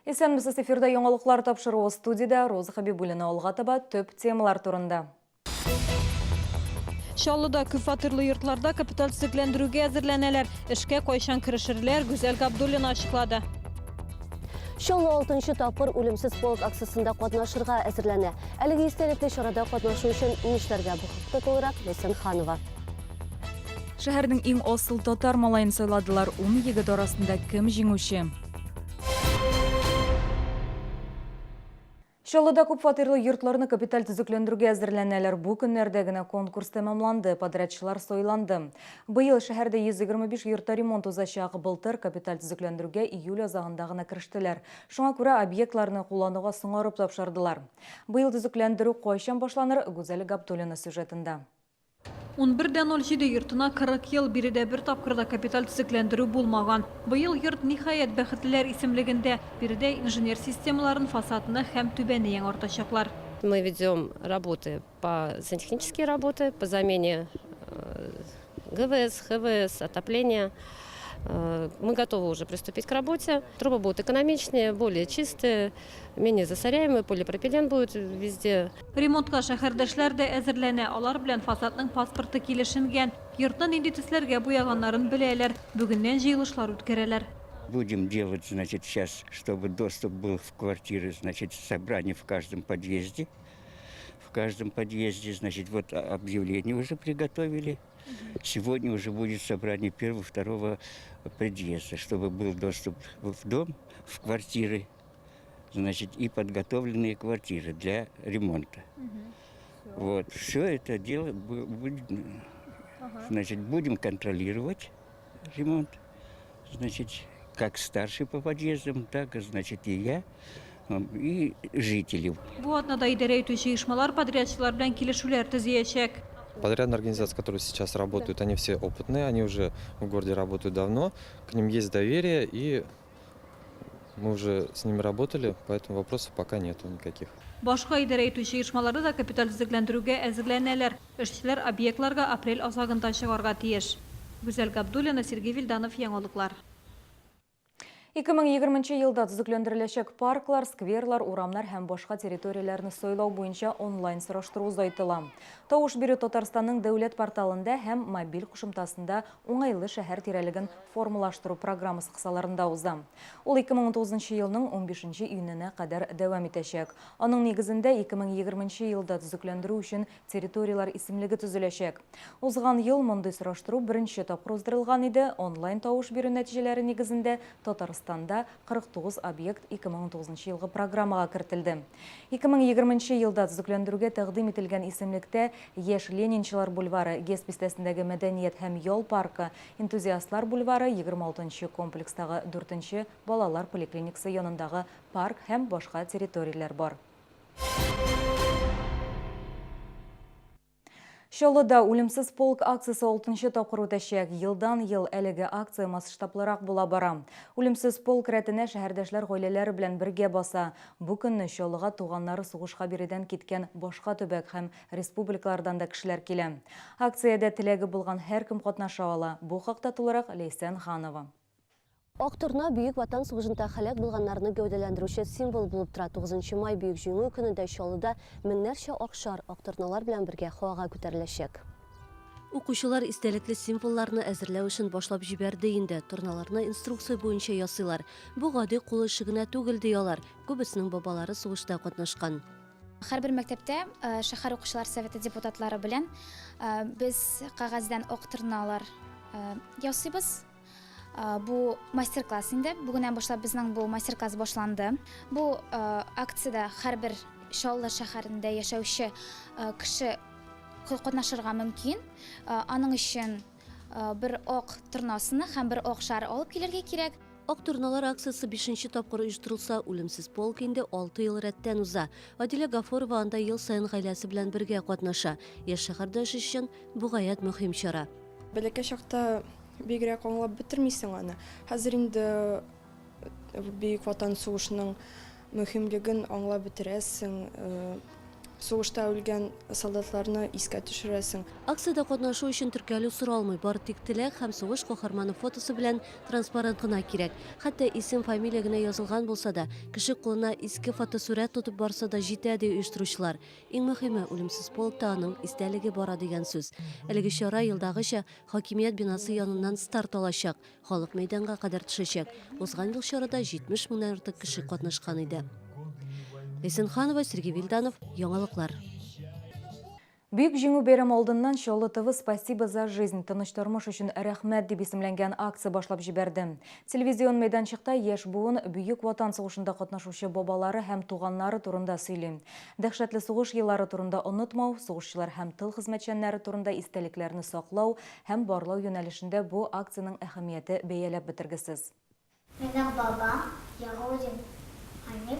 Исәнмесез, эфирда яңалыклар тапшыруы студиядә Роза Хабибуллина алга таба төп темалар турында. Чаллыда күпфатирлы йортларда капиталь төзекләндерүгә әзерләнәләр. Эшкә кайчан керешерләр, Гүзәл Габдуллина ачыклады. Чаллы алтынчы тапкыр Үлемсез полк акциясендә катнашырга әзерләнә. Әлеге истәлекле чарада катнашу өчен нишләргә? Бу хакта тулырак Ләйсән Ханова. Шәһәрнең иң асыл татар малаен сайладылар. Ун егет арасында кем җиңүче? Чаллыда күп фатирлы йортларны капиталь төзекләндерүгә әзерләнәләр. Бу көннәрдә генә конкурс тәмамланды, подрядчылар сайланды. Быел шәһәрдә 125 йортта ремонт узачак. Былтыр капиталь төзекләндерүгә июль азагында гына керештеләр. Шуңа күрә объектларны куллануга соңарып тапшырдылар. Быел төзекләндерү кайчан башланыр, Гүзәл Габдуллина сюжетында. 11 дә 07 йортына 40 ел, биредә бер тапкыр да капиталь төзекләндерү булмаган. Быел йорт, ниһаять, бәхетлеләр исемлегендә. Биредә инженер системаларын, фасадны һәм түбәне яңартачаклар. Мы ведем работы по сантехнические работы, по замене ГВС, ХВС, отопления. Мы готовы уже приступить к работе. Трубы будут экономичнее, более чистые, менее засоряемые, полипропилен будет везде. Ремонтка шәһәрдәшләр дә әзерләнә, алар белән фасадның паспорты килешенгән. Йортны нинди төсләргә буяганнарын беләләр, бүгеннән җыелышлар үткәрәләр. Будем делать, значит, сейчас, чтобы доступ был в квартиры, значит, собрание в каждом подъезде. В каждом подъезде, значит, вот объявление уже приготовили. Сегодня уже будет собрание первого, второго подъезда, чтобы был доступ в дом, в квартиры значит, и подготовленные квартиры для ремонта. Угу. Вот, все это дело будет, значит, будем контролировать ремонт, значит, как старший по подъездам, так, значит, и я, и жители. Бу атнада идарә итүче оешмалар подрядчылар белән килешүләр төзиячәк. Подрядные организации, которые сейчас работают, они все опытные, они уже в городе работают давно, к ним есть доверие и Мы уже с ними работали, поэтому вопросов пока нету никаких. Башка идарә итүче оешмаларда да капиталь төзекләндерүгә әзерләнәләр. Эшчеләр объектларга апрель азагында чыгарга тиеш. Гүзәл Габдуллина, Сергей Вильданов, Яңалыклар. 2020 елда төзекләндереләчәк парклар, скверлар, урамнар һәм башка территорияләрне сайлау буенча онлайн сораштыру озайтыла. Тавыш бирү Татарстанның дәүләт порталында һәм мобиль кушымтасында Уңайлы шәһәр тирәлеген формалаштыру программасы кысаларында уза. Ул 2019 елның унбишенче июненә кадәр дәвам итәчәк. Аның нигезендә 2020 елда төзекләндерү өчен территорияләр исемлеге төзеләчәк. Узган ел мондый сораштыру беренче тапкыр уздырылган иде, онлайн тавыш бирү нәтиҗәләре нигезендә Татарстанда 49 объект 2019 елгы программага кертелде. 2020 елда төзекләндерүгә тәкъдим ителгән исемлектә Яшь ленинчылар бульвары, ГЭС бистәсендәге мәдәният һәм ял паркы, Энтузиастлар бульвары, 26 нчы комплекстагы дүртенче балалар поликлиникасы янындагы парк һәм башка территорияләр бар. Чаллыда Үлемсез полк акциясе алтынчы тапкыр үтәчәк. Елдан-ел әлеге акция масштаблырак була бара. Үлемсез полк рәтенә шәһәрдәшләр гаиләләре белән бергә баса. Бу көнне Чаллыга туганнары сугышка биредән киткән башка төбәк һәм республикалардан да кешеләр килә. Акциядә теләге булган һәркем катнаша ала. Бу хакта тулырак Ләйсән Ханова. Ак торна Бөек Ватан сугышында һәлак булганнарны гәүдәләндерүче символ булып тора. Тугызынчы май Бөек Җиңү көнендә Чаллыда меңнәрчә ак шар ак торналар белән бергә һавага күтәреләчәк. Укучылар истәлекле символларны әзерләү эшен башлап җибәрде инде. Торналарны инструкция буенча ясыйлар. Бу гади кул эше генә түгел, ди алар. Күбесенең бабалары сугышта катнашкан. Һәрбер мәктәптә шәһәр укучылар советы депутатлары белән без кәгазьдән ак торналар ясыйбыз. Бу мастер-класс инде. Бүгеннән башлап безнең бу мастер-класс башланды. Бу акциядә һәрбер Чаллы шәһәрендә яшәүче кеше катнашырга мөмкин. Аның өчен бер ак торнасыны һәм бер ак шар алып килергә кирәк. Ак торналар акциясе бишенче тапкыр оештырылса, Үлемсез полк инде алты ел рәттән уза. Адилә Гафурова анда ел саен гаиләсе белән бергә катнаша. Яшь шәһәрдәш өчен бу гаять мөһим чара. Бәләкәй чакта бигрәк аңлап бетермисең аны. Хәзер инде Бөек Ватан сугышының мөһимлеген аңлап бетерәсең. Сугышта үлгән солдатларны искә төшерәсең. Акциядә катнашу өчен теркәлү соралмый, бары тик теләк һәм сугыш каһарманы фотосы белән транспарант кына кирәк. Хәтта исем-фамилия генә язылган булса да, кеше кулына иске фотосурәт тотып барса да җитә, ди оештыручылар. Иң мөһиме, Үлемсез полкта аның истәлеге бара дигән сүз. Әлеге чара, елдагыча, хакимият бинасы яныннан старт алачак. Халык мәйданга кадәр төшәчәк. Узган ел чарада 70 меңнән артык кеше катнашкан иде. Ләйсән Ханова, Сергей Вильданов, Яңалыклар. Бөек Җиңү бәйрәме алдыннан Чаллы ТВ Спасибо за жизнь, тыныч тормыш өчен рәхмәт дип исемләнгән акция башлап җибәрде. Телевизион мәйданчыкта яшь буын Бөек Ватан сугышында катнашучы бабалары һәм туганнары турында сөйли. Дәһшәтле сугыш еллары турында онытмау, сугышчылар һәм тыл хезмәтчәннәре турында истәлекләрне саклау һәм барлау юнәлешендә бу акциянең әһәмияте бәяләп бетергесез. Минем бабам Ягудин Хәниф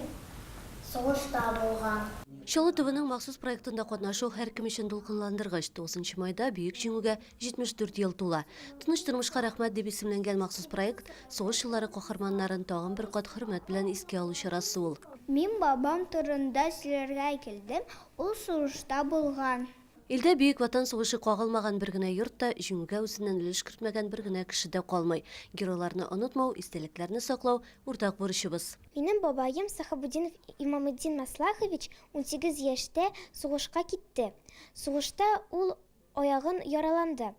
сугышта булган. Чаллы ТВның махсус проектында катнашу һәркем өчен дулкынландыргыч. Тугызынчы майда Бөек Җиңүгә 74 ел тула. Тыныч тормышка рәхмәт дип исемләнгән махсус проект сугыш еллары каһарманнарын тагын бер кат хөрмәт белән искә алу чарасы ул. Мин бабам турында сөйләргә килдем, ул сугышта булган. Илдә Бөек Ватан сугышы кагылмаган бер генә йорт та, Җиңүгә үзеннән өлеш кертмәгән бер генә кеше дә калмый. Геройларны онытмау, истәлекләрне саклау, уртак бурычыбыз. Минем бабаем Сахабутдинов Имаметдин Маслахович 18 яшьтә сугышка китте. Сугышта ул аягын яраланды.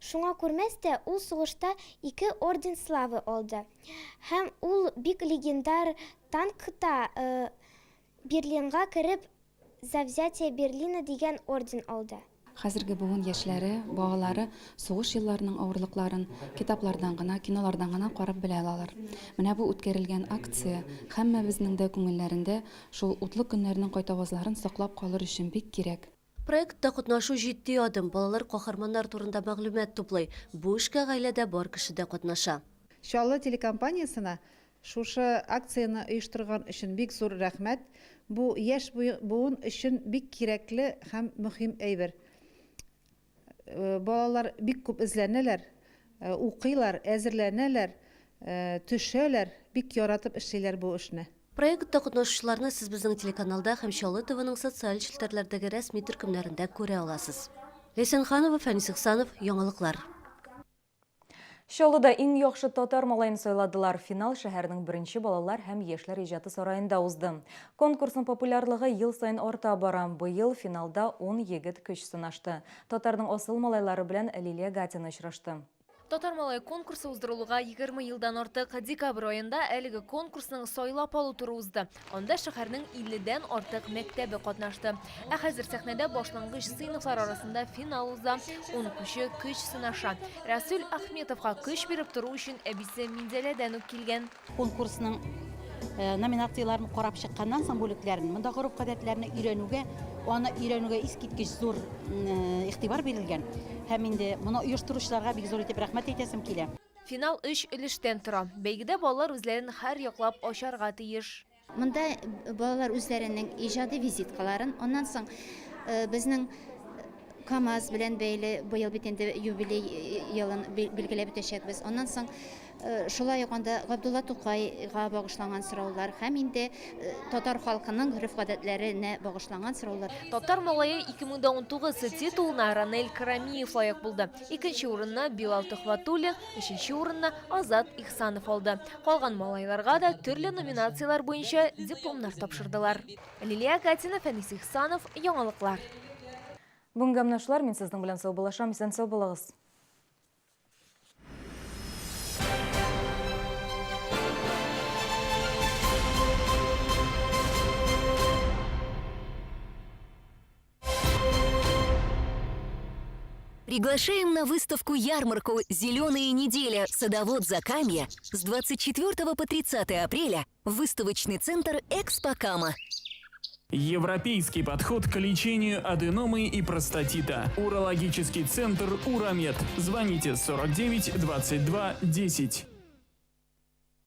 Шуңа күрмәс тә, ул сугышта ике орден славы алды. Һәм ул бик легендар танкта Берлинга кереп За взятие Берлина дигән орден алды. Хәзерге буын яшьләре, балалары сугыш елларының авырлыкларын китаплардан гына, кинолардан гына карап белә алалар. Менә бу үткәрелгән акция һәммәбезнең дә күңелләрендә шул утлы көннәрнең кайтавазларын саклап калыр өчен бик кирәк. Проектта катнашу җитди адым, балалар каһарманнар турында мәгълүмат туплый. Бу эшкә гаиләдә бар кеше дә катнаша. Чаллы телекомпаниясенә шушы акцияне оештырган өчен бик зур рәхмәт. Бу яшь буын өчен бик кирәкле һәм мөһим әйбер. Балалар бик күп эзләнәләр, укыйлар, әзерләнәләр, төшәләр, бик яратып эшлиләр бу эшне. Проектта катнашучыларны сез безнең телеканалда һәм Чаллы ТВның социаль челтәрләрдәге рәсми төркемнәрендә күрә аласыз. Ләйсән Ханова, Фәнис Ихсанов, Яңалыклар. Чаллыда иң яхшы татар малаен сайладылар. Финал шәһәрнең беренче балалар һәм яшьләр иҗаты сараенда узды. Конкурсның популярлыгы ел саен арта бара. Быел финалда 10 егет көч сынашты. Татарның асыл малайлары белән Лилия Гатина очрашты. Татар малае конкурсы уздырылуга 20 елдан артык. Декабрь аенда әлеге конкурсның сайлап алу туры узды. Анда шәһәрнең 50дән артык мәктәбе катнашты. Ә хәзер сәхнәдә башлангыч сыйныфлар арасында финал уза. Ун укучы көч сынаша. Рәсүл Ахметовка көч биреп тору өчен әбисе Минзәләдән үк килгән. Конкурсның номинацияләрен карап чыкканнан соң бүлекләрен, монда гореф-гадәтләрне өйрәнүгә, аны өйрәнүгә искиткеч зур игътибар бирелгән. Һәм инде моны оештыручыларга бик зур итеп рәхмәт әйтәсем килә. Финал өч өлештән тора. Бәйгедә балалар үзләрен һәр яклап ачарга тиеш. Монда балалар үзләренең иҗади визиткаларын, аннан соң безнең КАМАЗ белән бәйле быел бит инде юбилей елын билгеләп үтәчәкбез. Аннан соң шулай ук анда Габдулла Тукайга багышланган сораулар һәм инде татар халкының гореф-гадәтләренә багышланган сораулар. Татар малае 2019 титулына Ранель Карамиев лаек булды. Икенче урынны Билал Төхвәтуллин, өченче урынны Азат Ихсанов алды. Калган малайларга да төрле номинацияләр буенча дипломнар тапшырдылар. Лилия Гатина, Фәнис Ихсанов, Яңалыклар. Бүгенгә менә шулар, мин сезнең белән саубуллашам, исән-сау булыгыз. Приглашаем на выставку-ярмарку «Зеленая неделя. Садовод Закамья» с 24 по 30 апреля в выставочный центр «Экспокама». Европейский подход к лечению аденомы и простатита. Урологический центр «Урамед». Звоните 49 22 10.